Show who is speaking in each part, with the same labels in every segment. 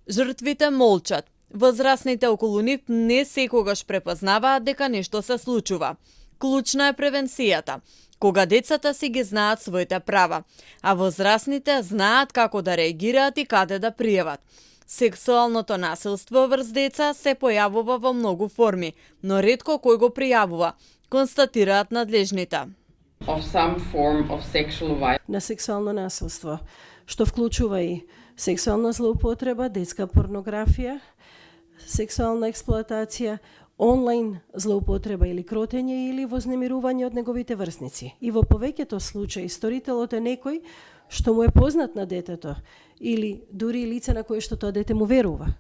Speaker 1: Жртвите молчат. Возрастните околу нив не секогаш препознаваат дека нешто се случува. Клучна е превенцијата, кога децата си ги знаат своите права, а возрастните знаат како да реагираат и каде да пријават. Сексуалното насилство врз деца се појавува во многу форми, но ретко кој го пријавува, констатираат надлежните.
Speaker 2: На сексуално насилство, што вклучува и сексуална злоупотреба, детска порнографија, сексуална експлоатација, онлайн злоупотреба или кротење или вознемирување од неговите врсници. И во повеќето случаи сторителот е некој што му е познат на детето или дури лице на кое што тоа дете му верува.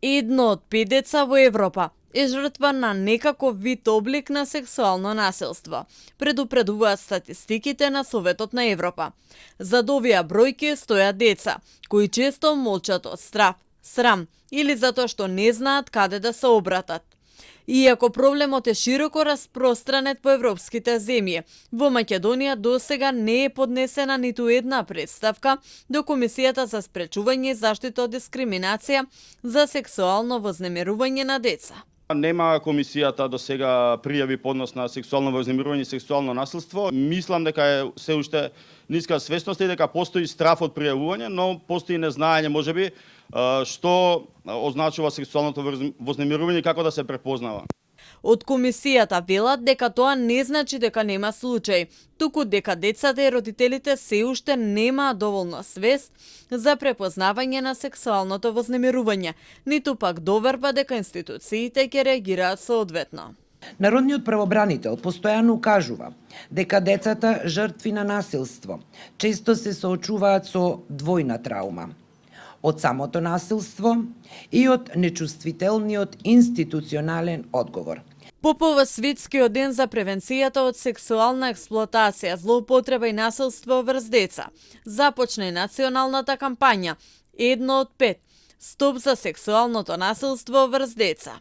Speaker 1: Едно од 5 деца во Европа е жртва на некаков вид облик на сексуално насилство, предупредуваат статистиките на Советот на Европа. Зад овие бројки стојат деца, кои често молчат од страв, срам или затоа што не знаат каде да се обратат. Иако проблемот е широко распространет по европските земји, во Македонија досега не е поднесена ниту една представка до Комисијата за спречување и заштита од дискриминација за сексуално вознемирување на деца.
Speaker 3: Нема комисијата до сега пријави поднос на сексуално вознемирување и сексуално насилство. Мислам дека е се уште ниска свесност и дека постои страф од пријавување, но постои незнаење можеби што означува сексуалното вознемирување и како да се препознава.
Speaker 1: Од комисијата велат дека тоа не значи дека нема случај, туку дека децата и родителите се уште немаат доволно свест за препознавање на сексуалното вознемирување, ниту пак доверба дека институциите ќе реагираат соодветно.
Speaker 4: Народниот правобранител постојано укажува дека децата жртви на насилство често се соочуваат со двојна траума. Од самото насилство и од нечувствителниот институционален одговор.
Speaker 1: По Светскиот ден за превенцијата од сексуална експлоатација, злоупотреба и насилство врз деца, започна и националната кампања 1 од 5 Стоп за сексуалното насилство врз деца.